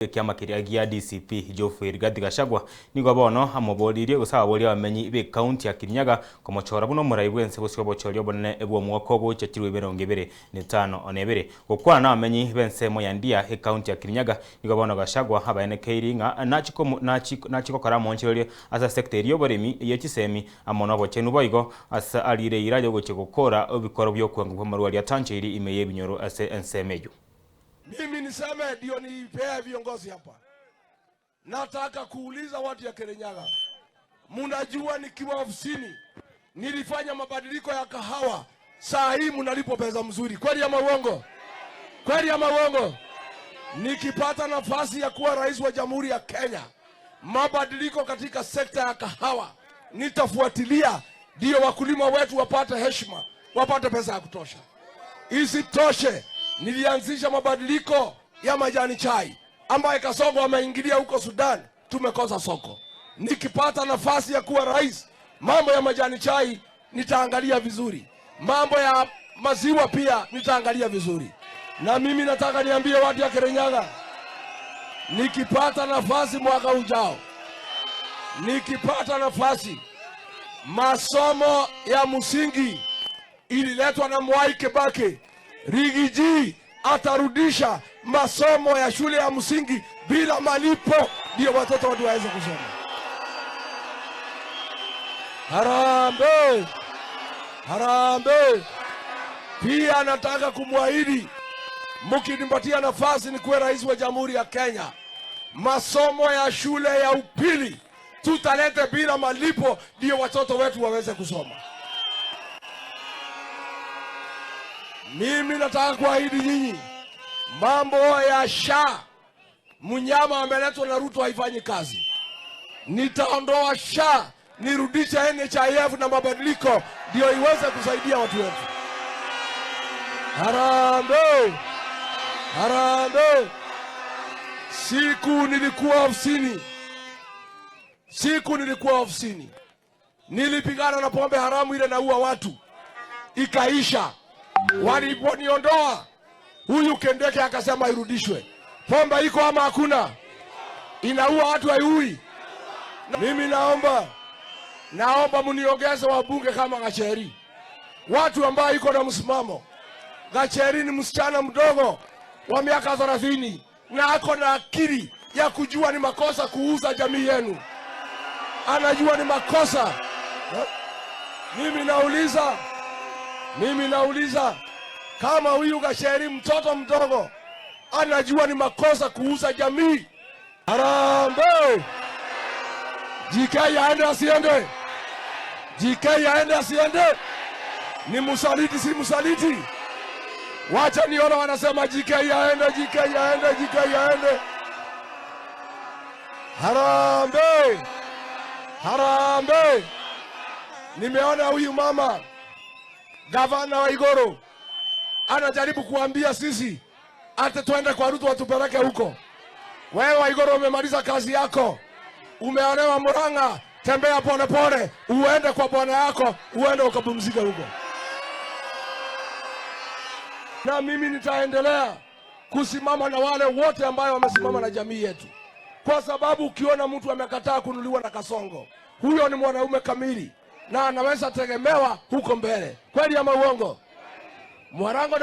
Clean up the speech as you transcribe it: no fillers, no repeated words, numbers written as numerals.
Ekiama keria gia DCP Geoffrey Rigathi Gachagua nigo bono amoboririe gose ababoria abamenyi be county ya Kirinyaga komochora buna omorai bwense gose obochori obonene bw'omwaka ogocha chirwe 25. Gokwana na abamenyi b'ensemo ya Ndia ecounty ya Kirinyaga, nigo bono Gachagua abaenekeiri ng'a nachigokora amonchererio ase sector eria y'oboremi, ye chisemi amo na obochenu, boigo ase arire eira yogochia gokora ebikoro by'okwenga bw'amarwari atancheiri ime y'ebinyoro ase ensemo eyo. Mimi niseme ndio nipea viongozi hapa. Nataka kuuliza watu ya Kirinyaga, munajua nikiwa ofisini nilifanya mabadiliko ya kahawa, saa hii mnalipwa pesa mzuri, kweli ama uongo? Kweli ama uongo? Nikipata nafasi ya kuwa rais wa Jamhuri ya Kenya, mabadiliko katika sekta ya kahawa nitafuatilia, ndio wakulima wetu wapate heshima, wapate pesa ya kutosha. Isitoshe, nilianzisha mabadiliko ya majani chai ambaye Kasongo ameingilia huko Sudan, tumekosa soko. Nikipata nafasi ya kuwa rais, mambo ya majani chai nitaangalia vizuri, mambo ya maziwa pia nitaangalia vizuri. Na mimi nataka niambie watu ya Kirinyaga, nikipata nafasi mwaka ujao, nikipata nafasi, masomo ya msingi ililetwa na Mwai Kibaki, Riggy G atarudisha masomo ya shule ya msingi bila malipo, ndio watoto watu waweze kusoma. Harambee! Harambee! Pia nataka kumwahidi, mkinipatia nafasi nikuwe rais wa Jamhuri ya Kenya, masomo ya shule ya upili tutalete bila malipo, ndio watoto wetu waweze kusoma. Mimi nataka kuahidi nyinyi, mambo ya SHA mnyama ameletwa na Ruto haifanyi kazi. Nitaondoa SHA, nirudishe NHIF na mabadiliko, ndio iweze kusaidia watu wetu. Harambee! Harambee! Siku nilikuwa ofisini, siku nilikuwa ofisini, nilipigana na pombe haramu ile naua watu, ikaisha. Waliponiondoa huyu Kindiki akasema irudishwe. Pombe iko ama hakuna? Inaua watu, haiui? Mimi naomba mniongeze wabunge kama Gacheri, watu ambao iko na msimamo. Gacheri ni msichana mdogo wa miaka 30 na ako na akili ya kujua ni makosa kuuza jamii yenu, anajua ni makosa. Mimi nauliza kama huyu Gacheri mtoto mdogo anajua ni makosa kuuza jamii. Harambee! GK aende asiende? GK aende asiende? Ni msaliti si msaliti? Wacha niona wanasema GK aende, GK aende, GK aende. Harambee! Harambee! Nimeona huyu mama gavana Waiguru anajaribu kuambia sisi ati twende kwa Ruto watupeleke huko. Wewe Waiguru umemaliza kazi yako, umeolewa Murang'a, tembea pole pole, uende kwa bwana yako, uende ukapumzike huko. Na mimi nitaendelea kusimama na wale wote ambayo wamesimama na jamii yetu, kwa sababu ukiona mtu amekataa kununuliwa na Kasongo, huyo ni mwanaume kamili na anaweza tegemewa huko mbele. Kweli ama uongo? Mwarango.